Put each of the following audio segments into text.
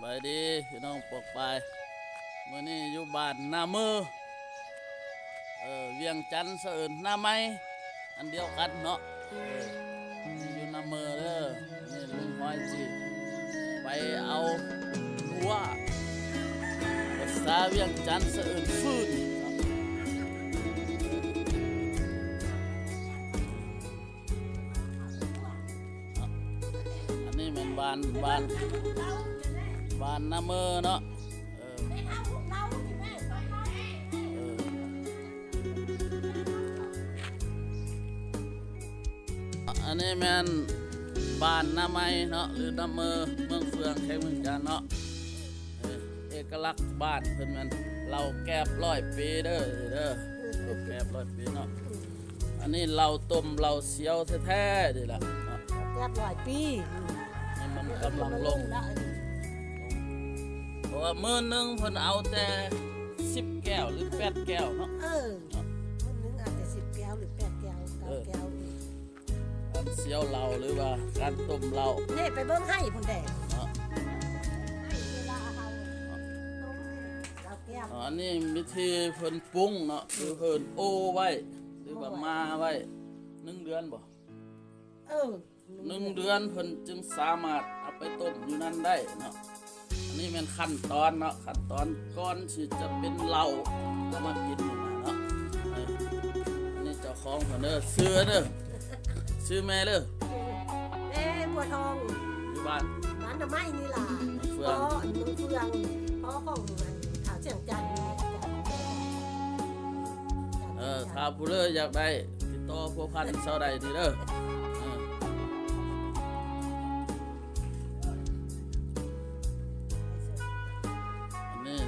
ບາຍດີພີ່ນ້ອງປອກປາຍ, ມື້ນີ້ຢູ່ບ້ານນາເມີ ເອີ ວຽງຈັນສະເອີນນາໄມ ອັນດຽວກັນເນາະ. ເອີ ນີ້ຢູ່ນາເມີເດີ. ນີ້ລຸງຮອຍຊິໄປເອົາລົວ ພາສາວຽງຈັນສະເອີນຟືນ. ອັນນີ້ແມ່ນບ້ານ ບ້ານ ບ້ານນາເມີເນາະ. ເອີ ເອີ ອັນນີ້ແມ່ນບ້ານນາໄມເນາະ ຫຼືນາເມີ ເມືອງເຟືອງ ແຂວງວຽງຈັນເນາະ. ເອີ ເອກະລັກບ້ານເພິ່ນແມ່ນເຫຼົ້າແກບຮ້ອຍປີເດີ ເດີ ເຫຼົ້າແກບຮ້ອຍປີເນາະ. ອັນນີ້ເຫຼົ້າຕົ້ມເຫຼົ້າສຽວແທ້ໆນີ້ລະເນາະ ແກບຮ້ອຍປີ. ນີ້ມັນກຳລັງລົງ ເພາະວ່າມື້ໜຶ່ງເພິ່ນເອົາແຕ່ສິບແກ້ວ ຫຼື ແປດແກ້ວເນາະ. ເອີ ມື້ໜຶ່ງເອົາແຕ່ສິບແກ້ວ ຫຼື ແປດແກ້ວ ເກົ້າແກ້ວ. ອັນສຽວເຫຼົ້າ ຫຼືວ່າການຕົ້ມເຫຼົ້າ. ນີ້ໄປເບິ່ງໄຮ່ພຸ້ນແດ່ເນາະ. ອັນນີ້ວິທີເພິ່ນປຸງເນາະ ຄືເພິ່ນໂອໄວ້ ຫຼືວ່າໝ່າໄວ້ໜຶ່ງເດືອນບໍ? ເອີ ໜຶ່ງເດືອນເພິ່ນຈຶ່ງສາມາດເອົາໄປຕົ້ມຢູ່ນັ້ນໄດ້ເນາະ. ອັນນີ້ແມ່ນຂັ້ນຕອນເນາະ ຂັ້ນຕອນກ່ອນທີ່ຈະເປັນເຫຼົ້າເອົາມາກິນນີ້ນະເນາະ. ເອີ ອັນນີ້ເຈົ້າຂອງເພິ່ນເດີ ຊື່ເດີ ຊື່ແມ່ເດີ ແມ່ບົວທອງ ຢູ່ບ້ານ ບ້ານນາໄມນີ້ລະ ເຟືອງ ພໍ່ ເຟືອງ ພໍ່ຂອງອັນທ້າວຊຽງຈັນນີ້. ເອີ ຖ້າຜູ້ເລີຍຢາກໄດ້ ຕິດຕໍ່ພົວພັນຊາວໃດນີ້ເດີ. ເອີ ອັນນີ້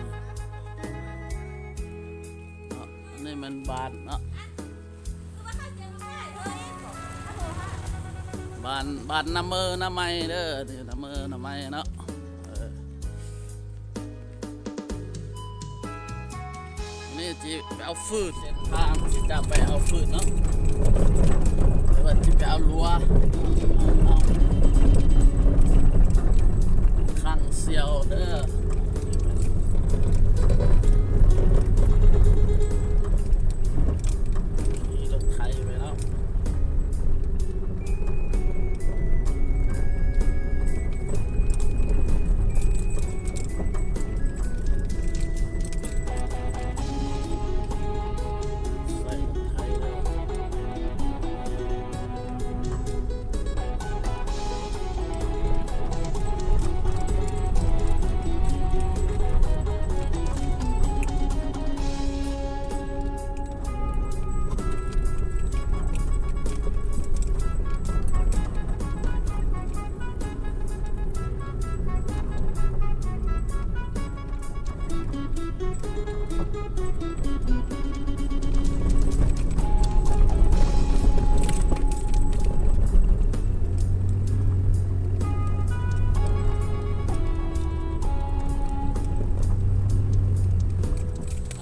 ເນາະ ອັນນີ້ແມ່ນບ້ານເນາະ ບ້ານ ບ້ານນາເມີນາໄມເດີ ນີ້ນາເມີນາໄມເນາະ. ເອີ ນີ້ຊິໄປເອົາຟືນ ເສັ້ນທາງທີ່ຈະໄປເອົາຟືນເນາະ ຫຼືວ່າຊິໄປເອົາລົວ ເອົາ ເອົາຄັງສຽວເດີ. ຂີ່ລົດໄຖໄປເນາະ.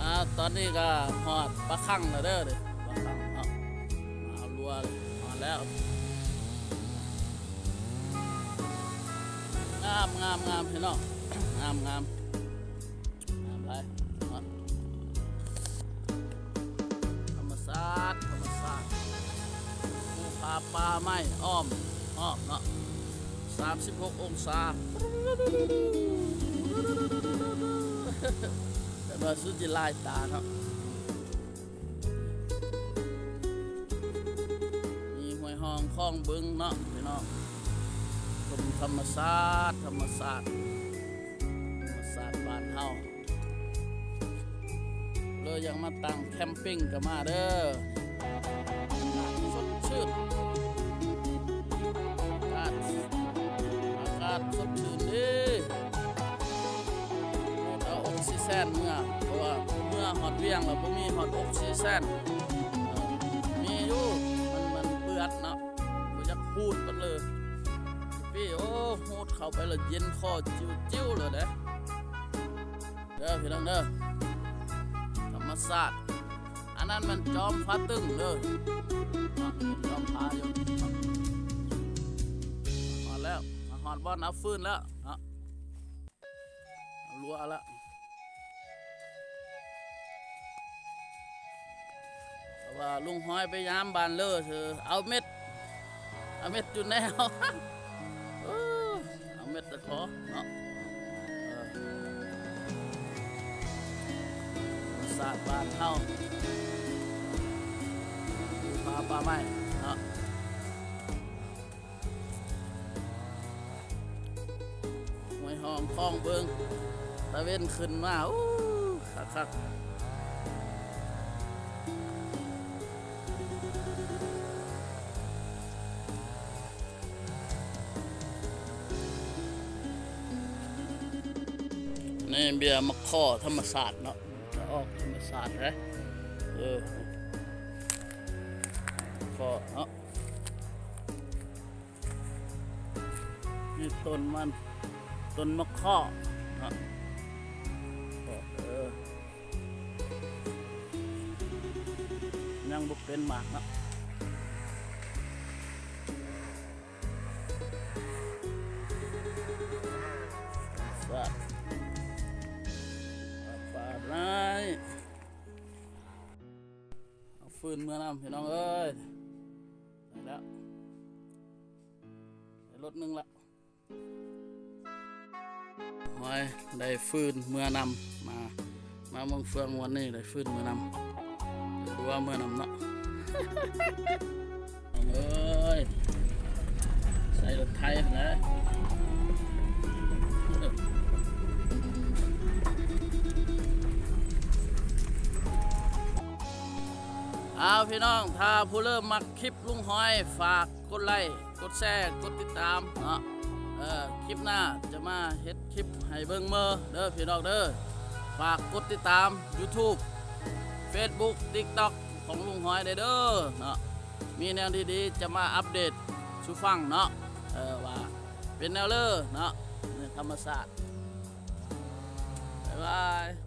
ອ່າ ຕອນນີ້ກໍຮອດປາຄັງແລ້ວເດີ ປາຄັງເນາະ. ມາເອົາລົວ ຮອດແລ້ວ ງາມ ງາມ ງາມ ພີ່ນ້ອງ ງາມ ງາມ ງາມຫຼາຍເນາະ. ທຳມະຊາດ ທຳມະຊາດ ພູຜາປ່າໄມ້ອ້ອມຮອບເນາະ ສາມສິບຫົກອົງສາ ແຕ່ວ່າສຸດຊິລາຍຕາເນາະ. ມີຫ້ວຍຮ່ອງຄອງບຶງເນາະພີ່ນ້ອງ ຊົມທຳມະຊາດ ທຳມະຊາດ ທຳມະຊາດບ້ານເຮົາ. ເລີຍຢາກມາຕັ້ງແຄມປິງກໍມາເດີ ອາກາດສົດຊື່ນ ອາກາດ ອາກາດສົດຊື່ນເດ້. ເອົາອົກຊີເຊັນເມືອ ເພາະວ່າເມືອຮອດວຽງແລ້ວບໍ່ມີຮອດອົກຊີເຊັນ. ເອີ ມີຢູ່ ມັນ ມັນເປື້ອນເນາະ ບໍ່ຢາກຫູດປານເລີຍ. ປີ້ ໂອ້ ຫູດເຂົ້າໄປແລ້ວເຢັນຄໍຈິ້ວໆເລີຍເດ້ ເດີພີ່ນ້ອງເດີ ທຳມະຊາດ. ອັນນັ້ນແມ່ນຈອມຜາຕຶງເດີ ເນາະ ຈອມຜາຢູ່. ຮອດແລ້ວ ມາຮອດບ່ອນເອົາຟືນແລ້ວເນາະ. ລັວລະ ເພາະວ່າລຸງຫອຍໄປຍາມບ້ານເລີ ເອົາເມັດ ເອົາເມັດຈຸແນວ ເອີ ເອົາເມັດຕະຂໍເນາະ ເອີ ທຳມະຊາດບ້ານເຮົາ ປູຜາປ່າໄມ້ເນາະ. ຫ້ວຍຮ່ອງຄອງເບິ່ງ ຕາເວັນຂຶ້ນມາ ໂອ້ ຄັກໆ ນີ້ເບ້ຍໝາກຄໍ່ທຳມະຊາດເນາະ ອອກທຳມະຊາດເດ້ ເອີ ໝາກຄໍ່ເນາະ. ນີ້ຕົ້ນມັນ ຕົ້ນໝາກຄໍ່ເນາະ ເອີ ຍັງບໍ່ເປັນໝາກເນາະ ສາດ ປາດໄດ້ ເອົາຟືນເມືອນຳ ພີ່ນ້ອງເອີຍ ໄດ້ແລ້ວ ໄດ້ລົດໜຶ່ງລະ ໂອ້ຍ ໄດ້ຟືນເມືອນຳ ມາ ມາເມືອງເຟືອງວັນນີ້ ໄດ້ຟືນເມືອນຳ ຄືວ່າເມືອນຳເນາະ ເອີຍ ໃສ່ລົດໄຖຫັ້ນແຫຼະ ອ້າວ ພີ່ນ້ອງ ຖ້າຜູ້ເລີ່ມມັກຄລິບລຸງຫອຍ ຝາກກົດໄລ້ ກົດແຊ ກົດຕິດຕາມເນາະ ເອີ ຄລິບໜ້າຈະມາເຮັດຄລິບໃຫ້ເບິ່ງເມີ້ເດີ ພີ່ນ້ອງເດີ ຝາກກົດຕິດຕາມຢູທູບ ເຟສບຸກ ຕິກຕັອກ ຂອງລຸງຫອຍໄດ້ເດີເນາະ ມີແນວດີໆຈະມາອັບເດດສູ່ຟັງເນາະ ເອີ ວ່າເປັນແນວເລີເນາະ ໃນທຳມະຊາດ ບາຍບາຍ.